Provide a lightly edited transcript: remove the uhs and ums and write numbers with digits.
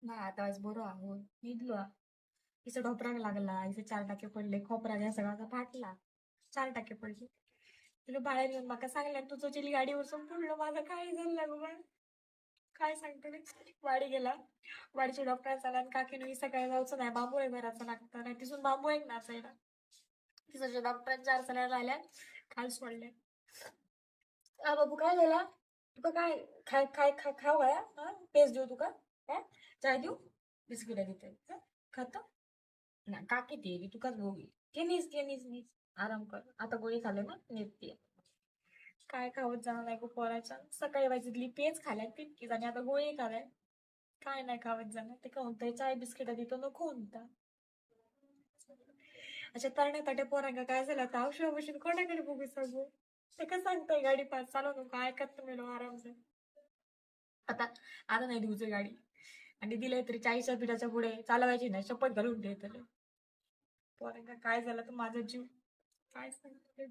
नाही आता आज बरो आहो, न्हिदलो हा. इथं ढोपराक लागला, इथे 4 टाके पडले, खोपरा घ्या सगळा फाटला, 4 टाके पडले. तुला बाहेर येऊन माका सांगल्यान तू चोचेली गाडीवरसून पडलो, माझं काय झालं गो बाय, काय सांगतो मी. वाडी गेला, वाडीच्या डॉक्टरांना आला आणि काकीनं सकाळी जाऊचं नाही, बांबू आहे घराचं लागतं नाही, तिथून बांबू एक नाचायला. तिथं डॉक्टरांच्या अडचण्या आल्या, काल सोडले. आ बाबू काय झाला तुका? काय खाय खाय खा खाऊ काय? हा पेज देऊ तुका? काय चाय देऊ? बिस्किट देते खातो ना काकी, ते तुकाच भोगी ते नीस ते नीस नीस आराम कर आता, गोळी खाल्ले ना नीट. काय खावत जाणार नाही गो पोराच्या. सकाळी वाजतली पेज खाल्या तितकीच आणि आता गोळी खाल्या, काय नाही खावत जाणार ते. कोणतं चाय बिस्किट देतो नको कोणता. अशा तरण्या ताट्या पोरांका काय झालं आता? औषध बसून कोणाकडे बघू सांगू? ते कसं सांगताय गाडी पास चालव नको, ऐकत तुम्ही आराम से. आता आता नाही देऊच गाडी, आणि दिले तरी 40च्या पिठाच्या पुढे चालवायची नाही, शपथ घालून ठेवतले. पोरांका काय झालं तर माझा जीव, काय सांगते.